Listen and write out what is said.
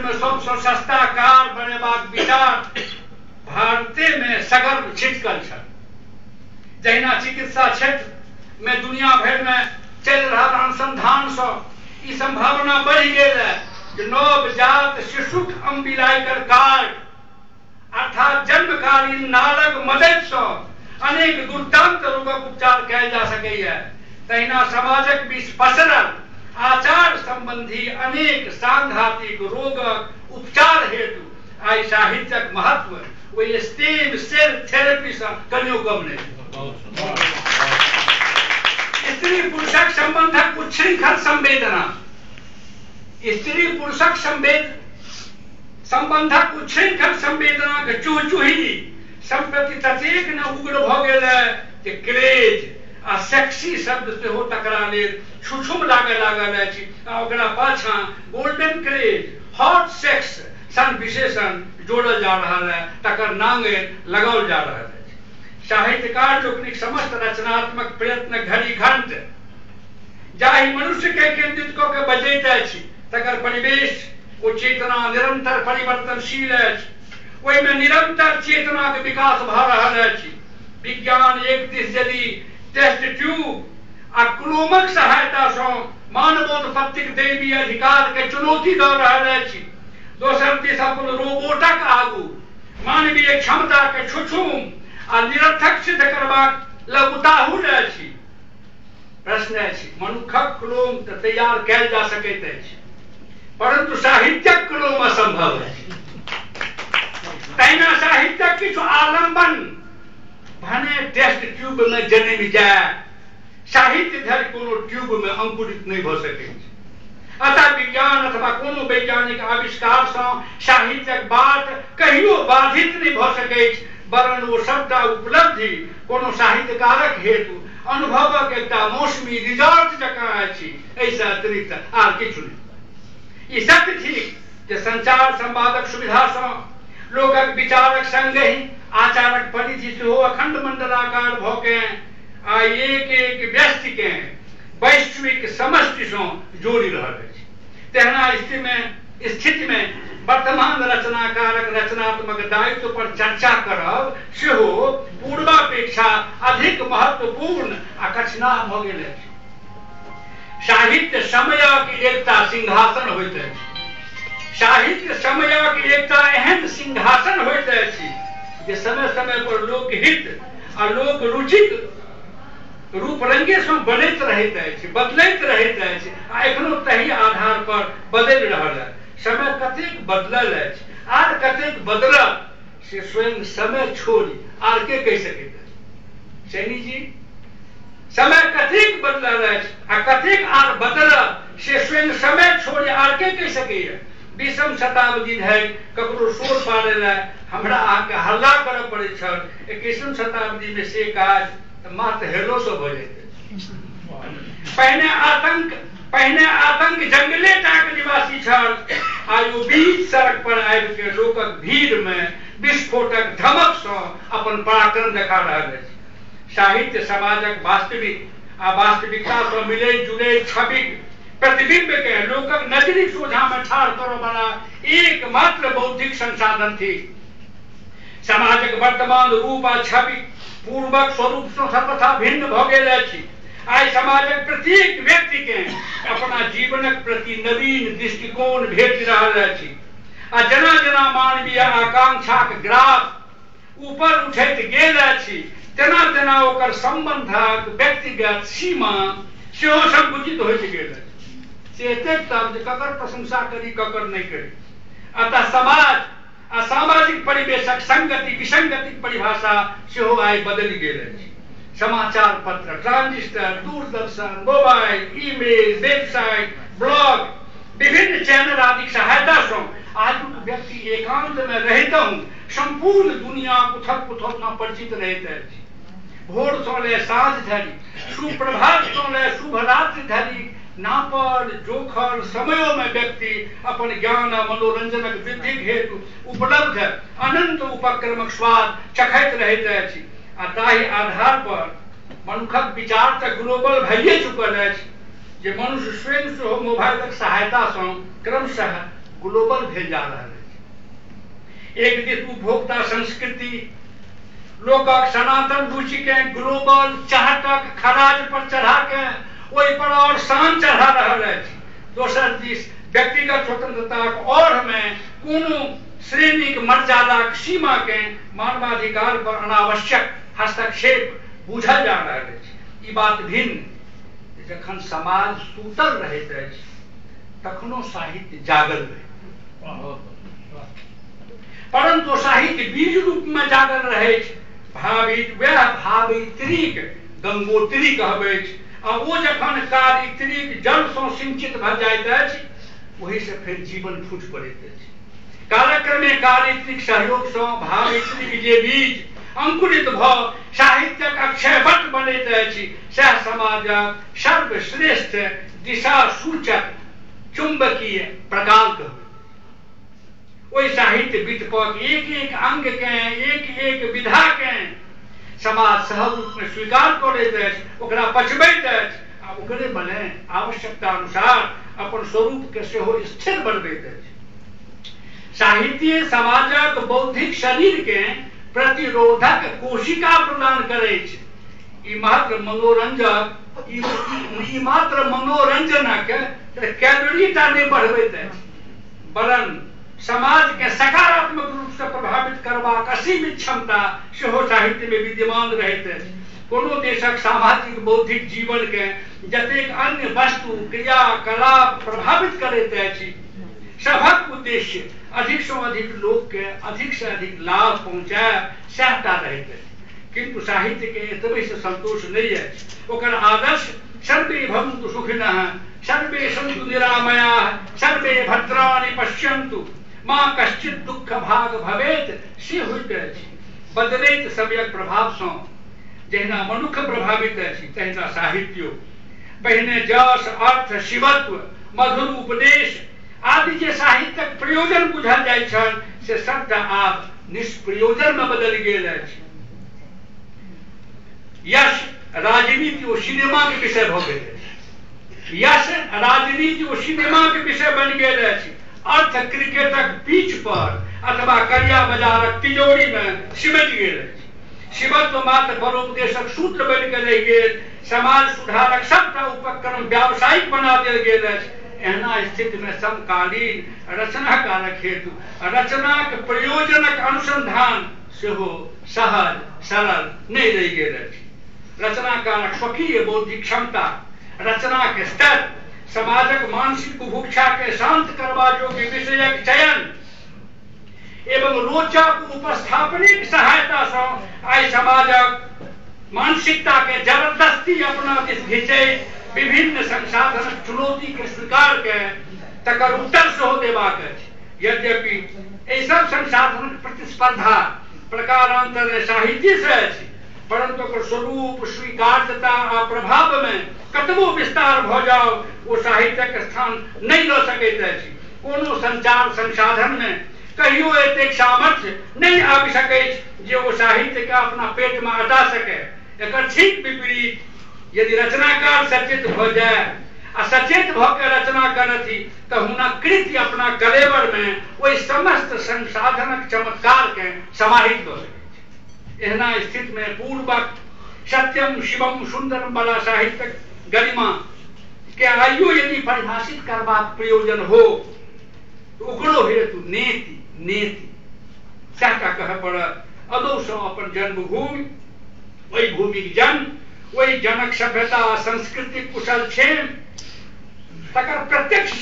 भरिमे सबसँ सस्ता कार बनेबाक विचार भारतेमे सगर्व छिटकल छल। जहिना चिकित्सा क्षेत्रमे दुनिया भरिमे चलि रहल अनुसंधानसँ ई संभावना बढ़ि गेल है जे नवजात शिशुक अम्बिलाइकल कार्ड अर्थात जन्मकालीन नालक मदतिसँ अनेक दुर्दांत रोगक उपचार कयल जा सकैए, तहिना समाजक बीच पसरल आचार संबंधी अनेक सांघातिक रोगक उपचार हेतु आइ साहित्यक महत्व ओहि स्टेम सेल थेरेपीसँ कनियो कम नहि। स्त्री पुरुषक संबंधक उच्छृंखल संवेदना, स्त्री पुरुषक संबंधक उच्छृंखल संवेदना के चुहचुही सम्प्रति ततेक न उग्र भऽ गेल है जे क्रेज आ सेक्सी शब्द सेहो तकरा लेल छुछुम लागय लागल अछि आ ओकरा पाछाँ गोल्डन क्रेज, हॉट सेक्स सन विशेषण जोड़ल जा रहल है, तकर नांगरि लगाओल जा रहल अछि। साहित्यकार लोकनिक समस्त रचनात्मक प्रयत्न घड़ी घंट जाहि मनुष्य के केंद्रित कऽ के बजैत अछि तकर परिवेश ओ चेतना निरंतर परिवर्तनशील अछि, ओहिमे निरंतर चेतनाक विकास भऽ रहल अछि। विज्ञान एक दिस यदि टेस्ट ट्यूब आ क्लोमक सहायतासँ मानवोत्पत्तिक दैवी अधिकार के चुनौती दऽ रहल अछि, दोसर दिस अपन रोबोटक आगू मानवीय क्षमता के छुछुम आ निरर्थक सिद्ध करबाक लग उताहुल अछि। प्रश्न अछि, मनुखक क्लोम तऽ तैयार कयल जा सकैत अछि, परंतु साहित्यक क्लोम असंभव अछि। तहिना साहित्यक किछु आलंबन भने टेस्ट ट्यूब में जनमि जाय, साहित्य धरि कोनो ट्यूब में अंकुरित नहि भऽ सकैत। अतः विज्ञान अथवा कोनो वैज्ञानिक आविष्कार सँ साहित्यक बाट कहियो बाधित नहि भऽ सकैछ, वरन् ओ सबटा उपलब्धि कोनो साहित्यकारक हेतु अनुभवक एकटा मौसमी रिजॉर्ट जकाँ अछि, एहिसँ अतिरिक्त आर किछु नहि। ई सत्य थिक जे संचार संवादक सुविधा सँ लोकक विचारक संगहि आचारक परिधि सेहो अखंड मंडलाकार भऽ के आइ एक एक व्यक्तिकेँ वैश्विक समष्टिसँ जोड़ि रहल अछि। तेहना स्थितिमे वर्तमान रचनाकारक रचनात्मक दायित्व पर चर्चा करब सेहो पूर्वापेक्षा अधिक महत्वपूर्ण आ कठिनाह भऽ गेल अछि। साहित्य समयक एकटा सिंहासन होइत अछि। साहित्य समयक एकटा एहन सिंहासन होइत अछि जे समय समय पर लोकहित आ लोक रुचिक रूप रंगे सँ बनैत रहैत अछि, बदलैत रहैत अछि आ एखनो तही आधार पर बदलि रहल अछि। समय कतेक बदलल अछि आर कतेक बदलल से स्वयं समय छोड़ि आर के कहि सकैत अछि? सैनी जी, समय कतेक बदलल अछि आ कतेक आर बदलल से स्वयं समय छोड़ि आर के कहि सकैए? 20म शताब्दी धरि ककरो शोर पाड़य लए हमरा अहाँके हल्ला करय पड़ैत छल, 21म शताब्दीमे से काज मात्र हेलो सँ भऽ जाइत अछि। पहिने आतंक जंगले टाक निवासी छल, आइ ओ बीच सड़क पर आबि के लोकक भीड़ मे विस्फोटक धमक सँ अपन पराक्रम देखा रहल अछि। साहित्य समाजक वास्तविक आ वास्तविकता सँ मिलैत जुलैत छविक प्रतिबिंब के लोकक नजरिक सोझा मे ठाढ़ करऽ वाला एकमात्र बौद्धिक संसाधन थिक। समाजक वर्तमान रूप आ छवि पूर्वक स्वरूप सँ सर्वथा भिन्न भऽ गेल अछि। आइ समाजक प्रत्येक व्यक्ति के अपना जीवनक प्रति नवीन दृष्टिकोण भेटि रहल अछि आ जेना जेना मानवीय आकांक्षाक ग्राफ ऊपर उठैत गेल अछि तेना तेना ओकर संबंधक व्यक्तिगत सीमा सेहो संकुचित होइत गेल अछि। से एतेक तक जे ककर प्रशंसा करी ककर नहि करी। अतः समाज आ सामाजिक परिवेशक संगति विसंगतिक परिभाषा सेहो आइ बदलि गेल अछि। समाचार पत्र, transistor, Doordarshan, mobile, email, website, blog, विभिन्न चैनल आदिक सहायता सँ आजुक व्यक्ति एकांत मे रहितहुँ संपूर्ण दुनिया उथल पुथल सँ परिचित रहैत अछि। भोर सँ लए साँझ धरि, सुप्रभात सँ लए शुभ रात्रि धरि नापल जोखल समयो मे व्यक्ति अपन ज्ञान आ मनोरंजनक वृद्धिक हेतु उपलब्ध अनंत उपक्रमक स्वाद चखैत रहैत अछि आ ताहि आधार पर मनुखक विचार तऽ ग्लोबल भइए चुकल अछि जे मनुष्य स्वयं सेहो मोबाइलक सहायता सँ क्रमशः ग्लोबल भेल जा रहल अछि। एक दिस उपभोक्ता संस्कृति लोकक सनातन रुचिके ग्लोबल चाहतक खराज पर चढ़ा के ओहि पर और शान चढ़ा रहल अछि, दोसर दिस व्यक्तिगत स्वतंत्रताक ओढ़मे कोनो श्रेणीक मर्यादाक सीमा के मानवाधिकार पर अनावश्यक हस्तक्षेप बुझल जा रहल अछि। ई बात भिन्न, जखन समाज सूतल रहैत अछि तखनो साहित्य जागल रहैत, परंतु साहित्य बीज रूप में जागल रहैछ, भावित वएह भावित्रीक गंगोत्री कहबैछ, आ ओ जखन कारित्रीक जल सँ सिंचित भऽ जाइत अछि ओहि से फेर जीवन फूटि पड़ैत अछि। कालक्रमे कारित्रीक सहयोग सँ भावित्रीक जे बीज अंकुरित भऽ साहित्यक अक्षयवट बनैत अछि सएह समाजक सर्वश्रेष्ठ दिशा सूचक चुंबकीय प्रकाल कहबैत। ओहि साहित्य विटपक एक एक अंग के, एक एक विधा के समाज सहज रूप में स्वीकार करैत अछि, ओकरा पचबैत अछि आ ओकरे बने आवश्यकता अनुसार अपन स्वरूप के सेहो स्थिर बनबैत अछि। साहित्य समाजक बौद्धिक शरीर के प्रतिरोधक कोशिका प्रदान करैछ। ई मात्र मनोरंजक ई मात्र मनोरंजनक कैलोरी टा नहि बढ़बैत अछि, वरन् समाज के सकारात्मक रूप से प्रभावित करबाक असीमित क्षमता सेहो साहित्य में विद्यमान रहैत अछि। कोनो देशक सामाजिक बौद्धिक जीवन के जतेक अन्य वस्तु क्रियाकलाप प्रभावित करैत अछि, सभक उद्देश्य अधिक से अधिक लोक के अधिक से अधिक लाभ पहुँचायब सएह टा रहैत अछि। किंतु साहित्य के एतबे से संतोष नहीं अछि। ओकर आदर्श सर्वे भवन्तु सुखिनः सर्वे सन्तु निरामयाः सर्वे भद्राणि पश्यन्तु माँ कश्चित् दुःख भाग भवेत् से होइत अछि। बदलैत समयक प्रभाव सँ जहिना मनुख प्रभावित अछि तहिना साहित्यो। पहिने जस, अर्थ, शिवत्व, मधुर उपदेश आदि जे साहित्यक प्रयोजन बुझल जाइत छल से सबटा आब निष्प्रयोजन में बदलि गेल अछि। यश राजनीति ओ सिनेमा के विषय भऽ गेल अछि। यश राजनीति ओ सिनेमा के विषय बनि गेल अछि। अर्थ क्रिकेटक पिच पर अथवा करिया बाजारक तिजोरी में सिमटि गेल अछि। शिवत्व मात्र परोपदेशक सूत्र बनि के रहि गेल। समाज सुधारक सबटा उपक्रम व्यावसायिक बना देल गेल अछि। एहना स्थिति में समकालीन रचनाकारक हेतु रचनाक प्रयोजनक अनुसंधान सेहो सहज सरल नहि रहि गेल अछि। रचनाकारक स्वकीय बौद्धिक क्षमता, रचनाक स्तर, समाजक मानसिक बुभुक्षा के शांत करबा योग्य विषयक चयन एवं रोचक उपस्थापनिक सहायता सँ आइ समाजक मानसिकता के जबरदस्ती अपना दिस घिचैत विभिन्न संसाधनक चुनौती के स्वीकार के तकर उत्तर सेहो देबाक अछि। यद्यपि एहि सब संसाधनक प्रतिस्पर्धा प्रकारांतर साहित्य से अछि, परंतु ओकर स्वरूप, स्वीकार्यता आ प्रभाव में कतबो विस्तार भऽ जाओ ओ साहित्यक स्थान नहि लऽ सकैत अछि। कोनो संचार संसाधन में कहियो एतेक सामर्थ्य नहि आबि सकैछ जे ओ साहित्य के अपना पेट में अटा सके। एकर ठीक विपरीत यदि रचनाकार सचेत भऽ जाय आ सचेत भऽ के रचना करथि तऽ हुनक कृत्य अपना कलेवर में ओहि समस्त संसाधनक चमत्कार के समाहित कऽ सकैत। एहना स्थिति में पूर्वक सत्यम शिवम सुंदरम वाला साहित्यक गरिमा के आइयो यदि परिभाषित करबाक प्रयोजन हो तो ओकरो हेतु नेति नेति सएहटा कहय पड़त। अदौ सँ अपन जन्मभूमि, ओहि भूमिक जन्म, ओहि जनक सभ्यता संस्कृतिक कुशल क्षेम तकर प्रत्यक्ष